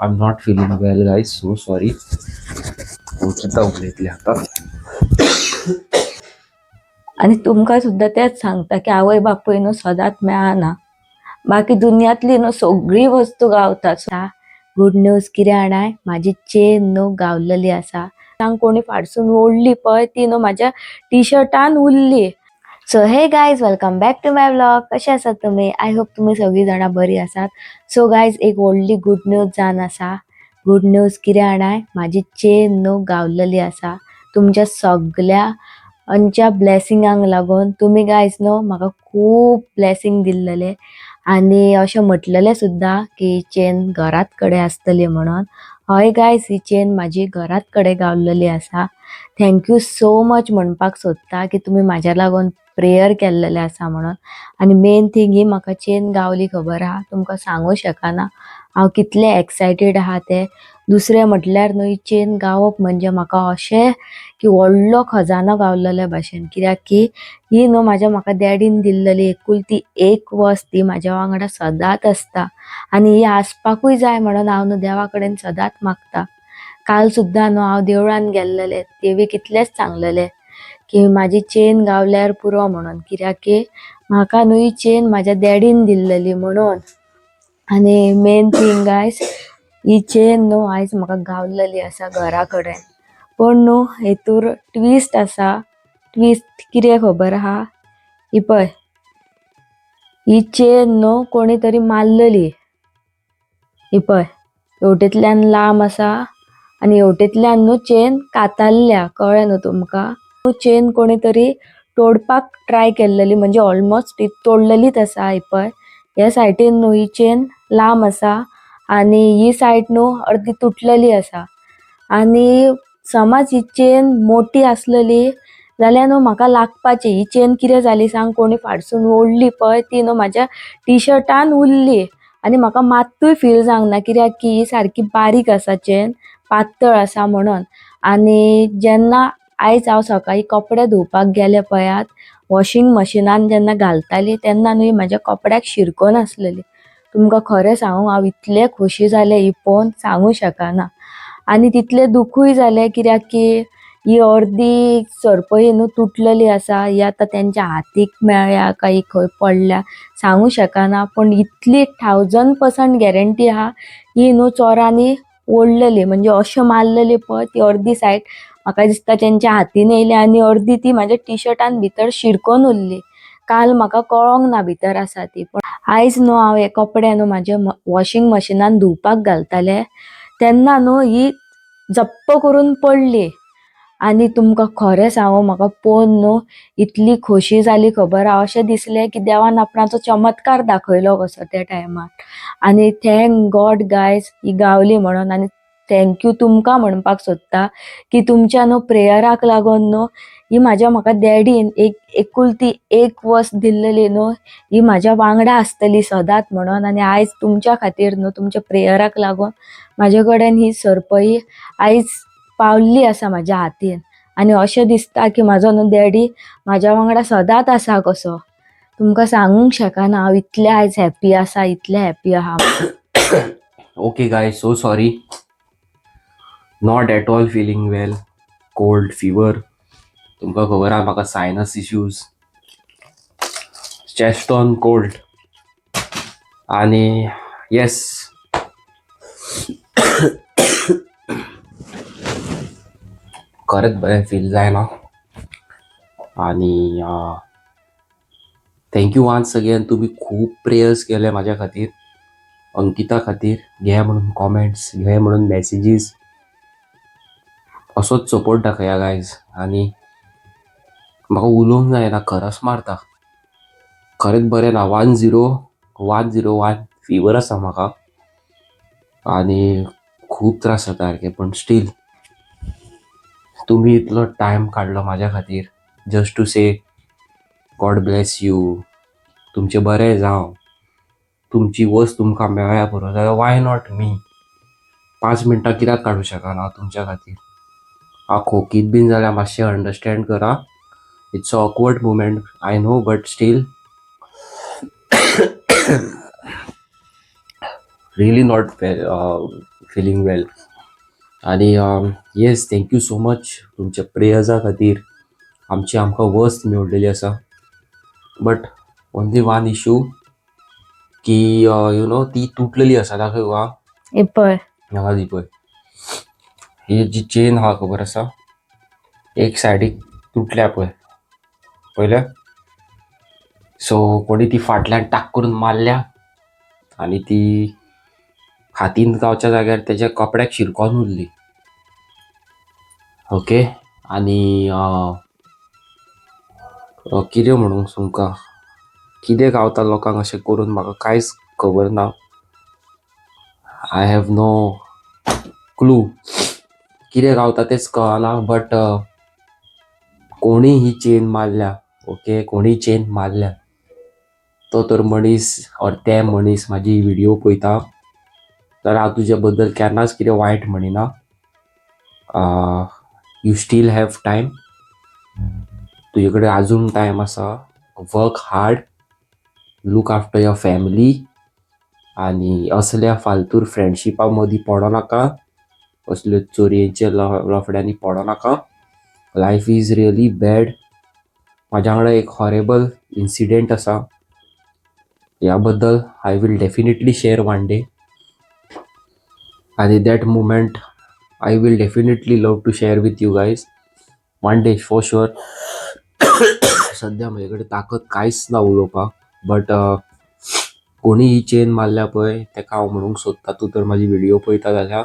I am not feeling well guys, so sorry. Ankita उलयतलें आतां. आनी तुमकां सुद्दां तेंच सांगता की आवय बापूय न्हू सदांच मेळना, बाकी दुनियांतली न्हू सगळी वस्तू गावता. गुड न्यूज कितें जाणाय, म्हाजी चेन न्हू गावलेली आसा. सांग कोणी फाटसून ओडली पळय ती न्हू म्हाज्या टिशर्टान उरली. So hey guys, welcome back to my vlog. कशे आसात तुमी? I hope तुमी सगळीं जाणां बरी आसात. सो गायज, एक व्हडली गुड न्यूज जावन आसा. गुड न्यूज कितें जाणाय, म्हाजी चेन न्हू गावलेली आसा. तुमच्या सगळ्यांच्या ब्लेसिंगांक लागून तुमी गायज न्हू म्हाका खूब ब्लेसिंग दिल्लेले आनी अशें म्हटलेलें सुद्दां की चेन घरात कडेन आसतली म्हणून. हय गायज, ही चेन म्हाजी घरात कडेन गावलेली आसा. Thank you so much म्हणपाक सोदता की तुमी म्हाज्या लागून प्रेयर केल्लेलें आसा म्हणून. आनी मेन थींग, ही म्हाका चेन गावली खबर आहा, तुमकां सांगू शकना हांव कितलें एक्सायटेड आहा तें. दुसरें म्हटल्यार न्हू, ही चेन गावप म्हणजे म्हाका अशें की व्हडलो खजानो गावलेल्या भाशेन, कित्याक की ही न्हू म्हाज्या म्हाका डॅडीन दिल्लेली एकुलती एक वस्त, ती म्हाज्या वांगडा सदांच आसता आनी ही आसपाकूय जाय म्हणून हांव न्हू देवा कडेन सदांच मागता. काल सुद्दां न्हू हांव देवळान गेल्लेलें, देवीक इतलेंच सांगलेलें की म्हाजी चेन गावल्यार पुरो म्हणून, कित्याक की म्हाका न्हू ही चेन म्हाज्या डॅडीन दिल्लेली म्हणून. आनी मेन थींग गायज, ही चेन न्हू आयज म्हाका गावलेली आसा घरा कडेन. पूण न्हू हेतूर ट्विस्ट आसा. ट्विस्ट कितें खबर आहा? ही पळय, ही चेन न्हू कोणी तरी मारलेली. ही पळय, हेवटेंतल्यान लांब आसा आनी हेवटेंतल्यान न्हू चेन कातारल्या. कळ्ळें न्हू तुमकां? चेन कोणी तरी तोडपाक ट्राय केल्लेली, म्हणजे ऑलमोस्ट ती तोडलेलीच आसा. ही पळय, ह्या सायडीन न्हू ही चेन लांब आसा आनी ही सायड न्हू अर्दी तुटलेली आसा. आनी समज ही चेन मोटी आसलेली जाल्यार न्हू म्हाका लागपाची. ही चेन कितें जाली सांग, कोणी फाटसून ओडली पळय ती न्हू म्हाज्या टिशर्टान उरली आनी म्हाका मात्तूय फील जावंक ना, कित्याक की ही सारकी बारीक आसा चेन, पातळ आसा म्हणून. आनी जेन्ना आयज हांव सकाळीं कपडे धुवपाक गेलें पळयात, वॉशिंग मशिनान जेन्ना घालताली तेन्ना न्हू ही म्हाज्या कपड्याक शिरकोन आसलेली. तुमकां खरें सांगू, हांव इतलें खोशी जालें ही पळोवन सांगू शकना. आनी तितलें दुखूय जालें, कित्याक की ही अर्दी सरपळी न्हू तुटलेली आसा. ही आतां तेंच्या हातीक मेळ्ळ्या काय खंय पडल्या सांगू शकना, पूण इतली 1000% गॅरंटी आहा, ही न्हू चोरांनी ओडलेली, म्हणजे अशें मारलेली पळय, ती अर्दी सायड म्हाका दिसता तेंच्या हातीन येयली आनी अर्दी ती म्हाज्या टिशर्टान भितर शिरकोन उरली. काल म्हाका कळोंक ना भितर आसा ती, पूण आयज न्हू हांव हे कपडे न्हू म्हाजे वॉशिंग मशिनान धुवपाक घालतालें तेन्ना न्हू ही जप्प करून पडली. आनी तुमकां खरें सांगू, म्हाका पळोवन न्हू इतली खोशी जाली खबर आहा, अशें दिसलें की देवान आपणाचो चमत्कार दाखयलो कसो त्या टायमार. आनी thank God guys, ही गावली म्हणून. आनी thank you तुमकां म्हणपाक सोदता की तुमच्या न्हू प्रेयराक लागून न्हू ही म्हाज्या म्हाका डॅडीन एक एकुलती एक वस्त दिल्लेली न्हू, ही म्हाज्या वांगडा आसतली सदांच म्हणून. आनी आयज तुमच्या खातीर न्हू, तुमच्या प्रेयराक लागून म्हाजे कडेन ही सरपळी आयज पावल्ली आसा म्हाज्या हातीन. आनी अशें दिसता की म्हाजो न्हू डॅडी म्हाज्या वांगडा सदांच आसा कसो. तुमकां सांगूंक शकना हांव इतलें आयज हॅप्पी आसा, इतलें हॅप्पी आहा. Okay guys, so sorry, not at all feeling well. Cold, fever. तुमकां खबर आहा म्हाका sinus issues, chest on cold. आनी येस, खरेंच बरें फील जायना. आनी thank you once again, तुमी खूब प्रेयर्स केले म्हाज्या खातीर, अंकिता खातीर. घे म्हणून कॉमेंट्स, घे म्हणून मॅसेजीस. असोच सपोर्ट दाखया गायज. आनी म्हाका उलोवंक जायना, खरस मारता. खरेंच बरें ना. 101.01 फिवर आसा म्हाका आनी खूब त्रास जाता सारके. पूण स्टील तुमी इतलो टायम काडलो म्हाज्या खातीर just to say God bless you, तुमचें बरें जावं, तुमची वस्त तुमकां मेळ्ळ्या पुरो, जाल्यार why not me? 5 मिनटां कित्याक काडूं शकना हांव तुमच्या खातीर? हांव खोकीत बीन जाल्यार मातशें अंडरस्टँड करा. It's awkward moment, I know, but still. Really not feeling well. आनी yes, thank you so much तुमच्या प्रेयर्सा खातीर. आमची आमकां वस्त मेवलेली आसा, बट ओनली वन इशू की you know ती तुटलेली आसा. दाखय वा. हे पळय. हांगा दी पळय, ही जी चेन आहा खबर आसा, एक सायडीक तुटल्या पळय, पळयल्या. सो कोणी ती फाटल्यान टाक करून मारल्या आनी ती हातीन गावच्या जाग्यार तेज्या कपड्याक शिरकोन उरली. ओके, आनी कितें म्हणूंक तुमकां, कितें गावता लोकांक अशें करून म्हाका कांयच खबर ना. I have no clue कितें गावता तेंच कळना. बट कोणी ही चेन मारल्या, ओके, कोणी चेन मारल्या तो तर मनीस ऑर ते मनीस म्हाजी व्हिडिओ पळयता तर हांव तुजे बद्दल केन्नाच कितें वायट म्हणिना. You still have time. तुजे कडेन आजून टायम आसा. Work hard, look after your family आनी असल्या फालतूर फ्रेंडशिपा मदीं पडो नाका, असल्यो चोरयेचे लफड्यांनी पडो नाका. Life is really bad. म्हाज्या वांगडा एक हॉरेबल इन्सिडेंट आसा, ह्या बद्दल I will definitely share one day आनी that moment I will definitely love to share with you guys one day for sure. सध्या म्हजे कडेन ताकद कांयच ना उलोवपाक. बट कोणी ही चेन मारल्या पळय तेका हांव म्हणूंक सोदता, तूं तर म्हाजी व्हिडिओ पळयता जाल्यार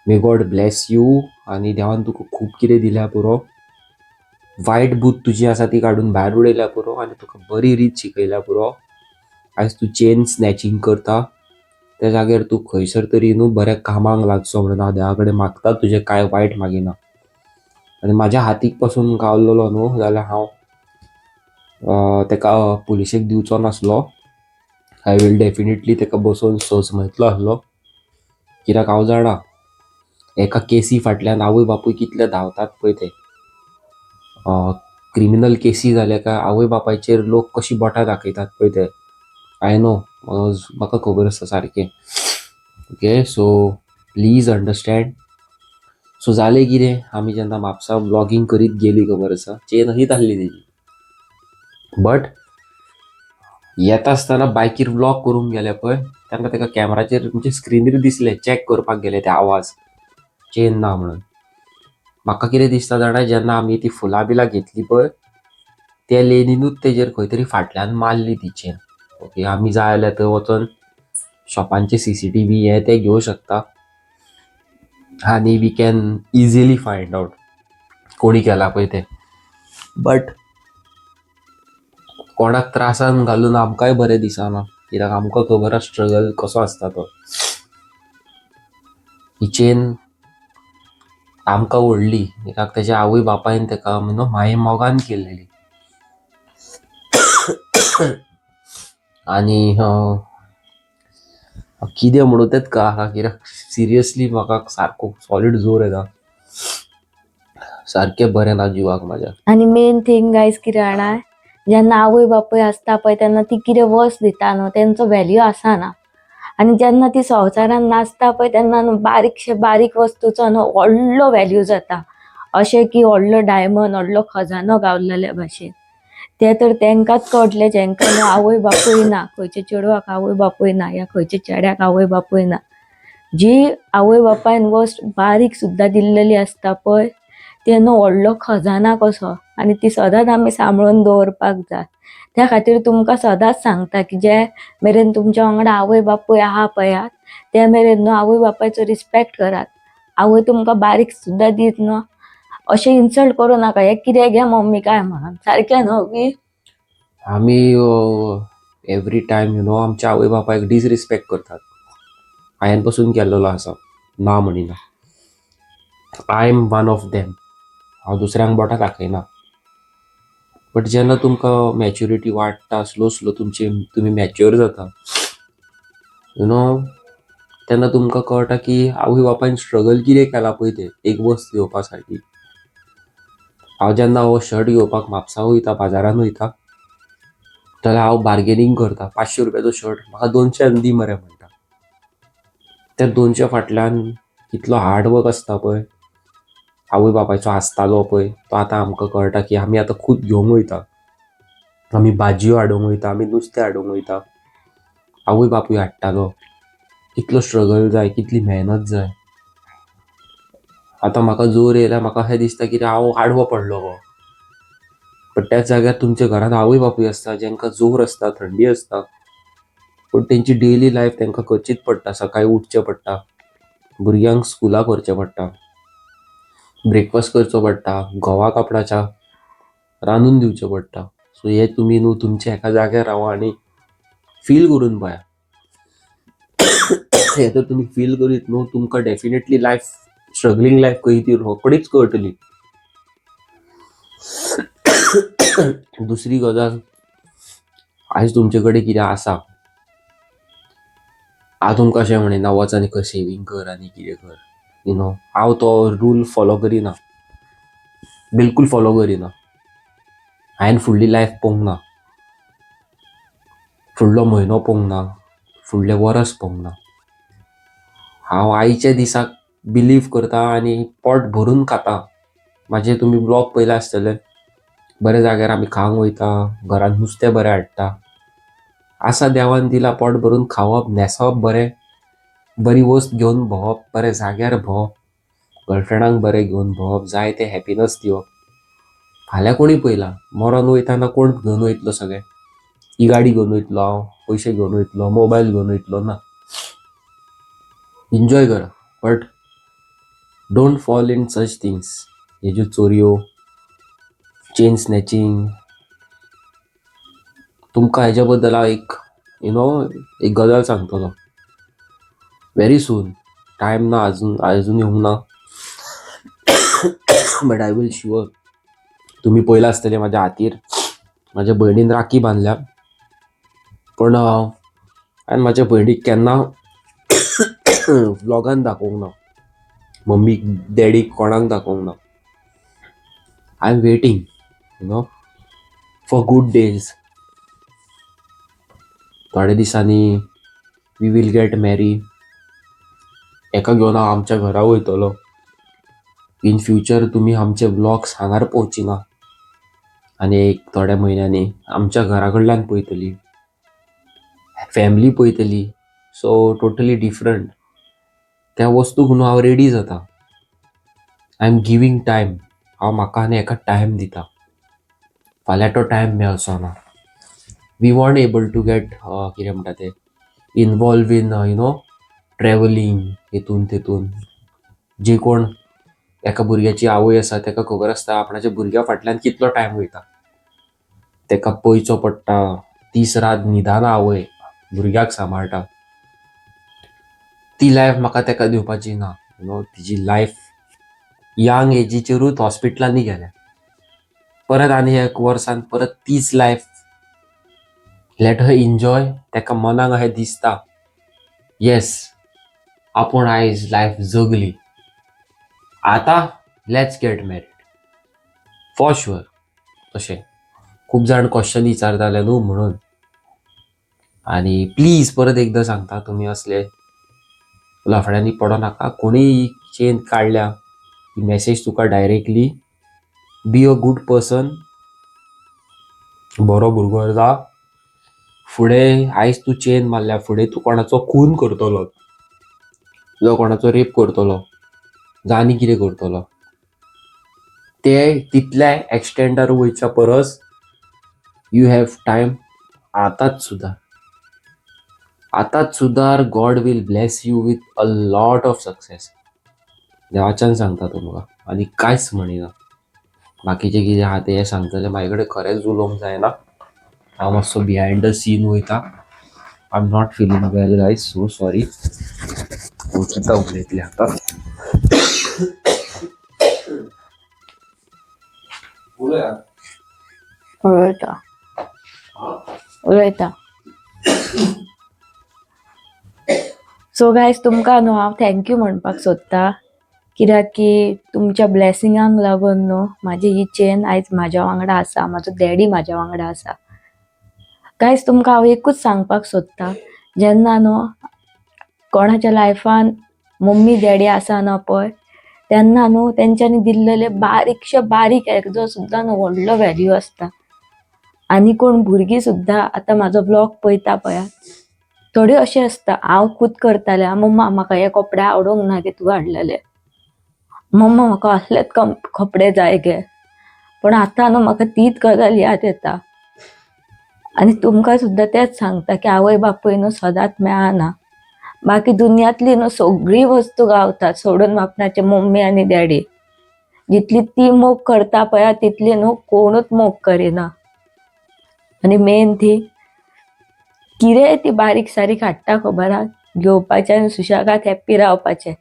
may God bless you आनी देवान तुका खूब कितें दिल्या पुरो. वायट बूद तुजी आसा ती काडून भायर उडयल्या पुरो आनी तुका बरी रीत शिकयल्या पुरो. आयज तूं चेन स्नॅचींग करता त्या जाग्यार तूं खंयसर तरी न्हू बऱ्या कामाक लागचो म्हणून हांव देवा कडेन मागता. तुजें कांय वायट मागिना. आनी म्हाज्या हातीक पासून गावलेलो न्हू जाल्यार हांव तेका पुलिशेक दिवचो नासलो. I will definitely तेका बसोवन सोस म्हणटलो आसलो, कित्याक हांव जाणा एका केसी फाटल्यान आवय बापूय कितले धांवतात पळय ते. क्रिमिनल केसी जाल्या काय आवय बापायचेर लोक कशी बोटां दाखयतात पळय ते. I know, म्हाका खबर आसा सारकें. Okay, so please understand. So जालें कितें, आमी जेन्ना म्हापसा व्लॉगींग करीत गेली, खबर आसा, चेन अशीच आसली तेजी. बट येता आसतना बायकीर व्लॉग करूंक गेले पळय तेन्ना ताका कॅमेराचेर म्हणजे स्क्रिनीर दिसलें. चॅक करपाक गेले ते आवाज, चेन ना म्हणून. म्हाका कितें दिसता जाणा, जेन्ना आमी ती फुलां बिलां घेतली पळय त्या लेनीनूच तेजेर खंय तरी फाटल्यान मारली ती चेन. ओके, आमी जाय जाल्यार थंय वचोन शॉपांचे सीसीटीव्ही हे ते घेवं शकता आनी we can easily find out कोणी केला पळय तें. बट कोणाक त्रासान घालून आमकांय बरें दिसना, कित्याक आमकां खबर आसा स्ट्रगल कसो आसता तो. ही चेन आमकां व्हडली, कित्याक तेज्या आवय बापायन तेका न्हू माये मोगान केल्लेली. आनी कितें म्हणूं तेंच कळना, कित्याक सिरियसली म्हाका सारको सॉलीड जोर येता, सारकें बरें ना जिवाक म्हाज्या. आनी मेन थिंग गायज कितें जाणा, जेन्ना आवय बापूय आसता पळय तेन्ना ती कितें वस्त दिता न्हू तेंचो व्हॅल्यू आसना. आनी जेन्ना ती संवसारान नासता पळय तेन्ना न्हू बारीकशे बारीक वस्तूचो न्हू व्हडलो व्हॅल्यू जाता. अशें की व्हडलो डायमंड, व्हडलो खजानो गावलेल्या भाशेन. ते तर तेंकांच कळटलें जेंकां न्हू आवय बापूय ना, खंयच्या चेडवाक आवय बापूय ना या खंयच्या चेड्याक आवय बापूय ना. जी आवय बापायन वस्त बारीक सुद्दां दिल्लेली आसता पळय ते न्हू व्हडलो खजाना कसो आनी ती सदांच आमी सांबाळून दवरपाक जाय. त्या खातीर तुमकां सदांच सांगता की जे मेरेन तुमच्या वांगडा आवय बापूय आहा पळयात ते मेरेन न्हू आवय बापायचो रिस्पेक्ट करात. आवय तुमकां बारीक सुद्दां दीत न्हू अशें इन्सल्ट करूं नाका, हें कितें गे मम्मी काय म्हणून सारकें न्हू की. आमी एवरी टायम you know आमच्या आवय बापायक डिसरिस्पेक्ट करतात. हांवें पसून केल्लेलो आसा, ना म्हणिना. I am one of them. हांव दुसऱ्यांक बोटां दाखयना. बट जेन्ना तुमकां मॅच्युरिटी वाडटा, स्लो स्लो तुमची तुमी मॅच्युअर जाता you know, तेन्ना तुमकां कळटा की आवय बापायन स्ट्रगल कितें केलां पळय तें एक वस्त घेवपा सारकी. हांव जेन्ना हो शर्ट घेवपाक म्हापसा वयता, बाजारान वयता जाल्यार हांव बार्गेनींग करता. 500 रुपयाचो शर्ट म्हाका 200 दी मरे म्हणटा. त्या 200 फाटल्यान कितलो हार्डवर्क आसता पळय, आवय बापायचो आसतालो पळय, तो आतां आमकां कळटा की आमी आतां खूद घेवंक वयता, आमी भाजयो हाडूंक वयता, आमी नुस्तें हाडूंक वयता. आवय बापूय हाडटालो, कितलो स्ट्रगल जाय, कितली मेहनत जाय. आतां म्हाका जोर येयला, म्हाका अशें दिसता की हांव आडवो पडलो गो. पण त्याच जाग्यार तुमच्या घरांत आवय बापूय आसता जेंकां जोर आसता, थंडी आसता, पूण तेंची डेली लायफ तांकां करचीच पडटा. सकाळीं उठचें पडटा, भुरग्यांक स्कुलाक व्हरचें पडटा, ब्रेकफास्ट करचो पडटा, घोवाक आपणाच्या रांदून दिवचें पडटा. सो हे तुमी न्हू तुमच्या एका जाग्यार रावा आनी फील करून पळया. हे तर तुमी फील करीत न्हू, तुमकां डेफिनेटली लायफ, स्ट्रगलींग लायफ कशी ती रोखडीच कळटली. दुसरी गजाल, आयज तुमचे कडेन कितें आसा, हांव तुमकां अशें म्हणिना वच आनी खंय सेवींग कर आनी कितें कर, you know, हांव तो रूल फॉलो करिना, बिलकूल फॉलो करिना. हांवें फुडली लायफ पळोवंक ना, फुडलो म्हयनो पळोवंक ना, फुडलें वरस पळोवंक ना. हांव आयच्या दिसाक बिलीव करता आनी पोट भरून खाता. म्हाजे तुमी ब्लॉग पळयले आसतले, बऱ्या जाग्यार आमी खावंक वयता, घरांत नुस्तें बरें हाडटा, आसा देवान दिला पोट भरून खावप, न्हेसप बरें, बरी वस्त घेवन भोंवप, बऱ्या जाग्यार भोंवप, गर्लफ्रेंडाक बरें घेवन भोंवप, जाय तें हॅपिनस दिवप. फाल्यां कोणी पळयला, मरोन वयताना कोण घेवन वयतलो सगळें? ही गाडी घेवन वयतलो हांव, पयशे घेवन वयतलो, मोबायल घेवन वयतलो? ना. एन्जॉय करा, but don't fall in such things. हे ज्यो चोरयो, चेन स्नॅचिंग, तुमकां हेज्या बद्दल हांव एक you know एक गजाल सांगतलो व्हेरी सून. टायम ना अजून, अजून येवंक ना, बट I will sure. तुमी पळयलां आसतलें म्हाज्या हातीर म्हाज्या भयणीन राखी बांदल्या, पण हांवें म्हाज्या भयणीक केन्ना व्लॉगान दाखोवंक ना, मम्मीक डॅडीक कोणाक दाखोवंक ना. I am waiting for good days. थोड्या दिसांनी we will get marry. एका घेवन हांव आमच्या घरा वयतलो. इन फ्युचर तुमी आमचे व्लॉग्स हांगार पळोवची ना आनी एक थोड्या म्हयन्यांनी आमच्या घरा कडल्यान पळयतली, फॅमिली पळयतली. So totally different. त्या वस्तूक न्हू हांव रेडी जाता. I am giving time. हांव म्हाका आनी एका टायम दिता. फाल्यां तो टायम मेळचो ना. We won't able to get कितें म्हणटा तें, इनवॉल्व इन ट्रॅवलिंग हेतून तेतून. जे कोण एका भुरग्याची आवय आसा ताका खबर आसता आपणाच्या भुरग्या फाटल्यान कितलो टायम वयता. ताका पळयचो पडटा, दीस रात न्हिदना आवय, भुरग्याक सांबाळटा. ती लायफ म्हाका ताका दिवपाची ना. You know, तिजी लायफ यंग एजीचेरूच हॉस्पिटलांनी गेल्या. परत आनी एक वर्सान परत तीच लायफ. Let her enjoy. ताका मनाक अशें दिसता, येस, आपूण आयज लायफ जगली, आतां let's get married for sure. तशें खूब जाण क्वेश्चन विचारताले न्हू म्हणून. आनी प्लीज परत एकदां सांगता, तुमी असले लफड्यांनी पडो नाका. कोणीय चेन काडल्या ही मॅसेज तुका directly, be a good person, बरो भुरगो जा. फुडें आयज तूं चेन मारल्या, फुडें तूं कोणाचो खून करतलो जावं कोणाचो रेप करतलो जावं आनी कितें करतलो. ते तितल्या एक्सटेंडार वयच्या परस you have time. आतांच सुदार, आतांच सुदार. God will bless you with a lot of success. देवाच्यान सांगता तुमकां आनी कांयच म्हणिना. बाकीचें कितें आहा तें सांगतलें. म्हाजे कडेन खरेंच उलोवंक जायना. हांव मातसो बिहायंड the scene वयता. I am not feeling well, guys, so sorry. हांव कितें उलयतलें आतां? उलया. उलयता, उलयता. सो गायज, तुमकां न्हू हांव thank you म्हणपाक सोदता, कित्याक की तुमच्या ब्लेसिंगांक लागून न्हू म्हाजी ही चेन आयज म्हाज्या वांगडा आसा, म्हाजो डॅडी म्हाज्या वांगडा आसा. गायज, तुमकां हांव एकूच सांगपाक सोदता, जेन्ना न्हू कोणाच्या लायफान मम्मी डॅडी आसा ना पळय, तेन्ना न्हू तेंच्यांनी दिल्लेले बारीकशे बारीक हेजो सुद्दां न्हू व्हडलो व्हॅल्यू आसता. आनी कोण भुरगीं सुद्दां आतां म्हाजो ब्लॉग पळयता पळयात, थोडी अशें आसता, हांव खूद करतालें, मम्मा म्हाका हे कपडे आवडूंक ना गे तूं हाडलेले, मम्मा म्हाका असलेच कपडे जाय गे. पण आतां न्हू म्हाका तीच गजाल याद येता. आनी तुमकां सुद्दां तेंच सांगता की आवय बापूय न्हू सदांच मेळना. बाकी दुनियांतली न्हू सगळी वस्तू गावता सोडून आपणाचे मम्मी आनी डॅडी. जितली ती मोग करता पळया तितली न्हू कोणूच मोग करिना. आनी मेन ती कितेंय ती बारीक सारीक हाडटा खबर आहा, घेवपाचें आनी सुशेगाद हॅप्पी रावपाचें.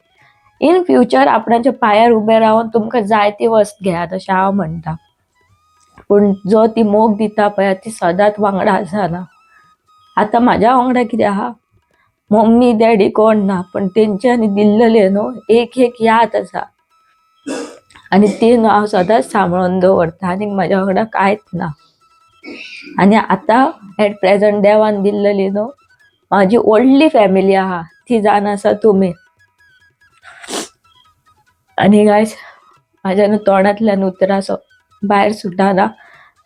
इन फ्युचर आपणाच्या पांयार उबें रावन तुमकां जाय ती वस्त घेयात अशें हांव म्हणटा. पूण जो ती मोग दिता पळया ती सदांच वांगडा आसना. आतां म्हाज्या वांगडा कितें आहा, मम्मी डॅडी कोण ना, पण तेंच्यांनी दिल्लेले न्हू एक एक याद आसा आनी ती न्हू हांव सदांच सांबाळून दवरता. आनी म्हाज्या वांगडा कांयच ना. आनी आतां एट प्रेजंट देवान दिल्लेली न्हू म्हाजी व्हडली फॅमिली आहा, ती जावन आसा तुमी. आनी गायज, म्हाज्या न्हू तोंडांतल्यान उतरां भायर सुटना,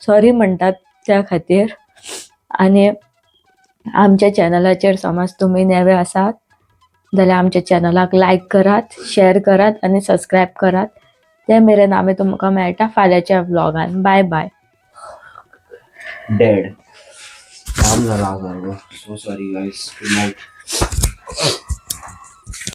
सॉरी म्हणटात त्या खातीर. आनी आमच्या चॅनलाचेर समज तुमी नवे आसात जाल्यार आमच्या चॅनलाक लायक करात, शेअर करात आनी सबस्क्रायब करात. ते मेरेन आमी तुमकां मेळटा फाल्यांच्या व्लॉगान. बाय बाय. डेड. काम झाला आज. So sorry guys, good night.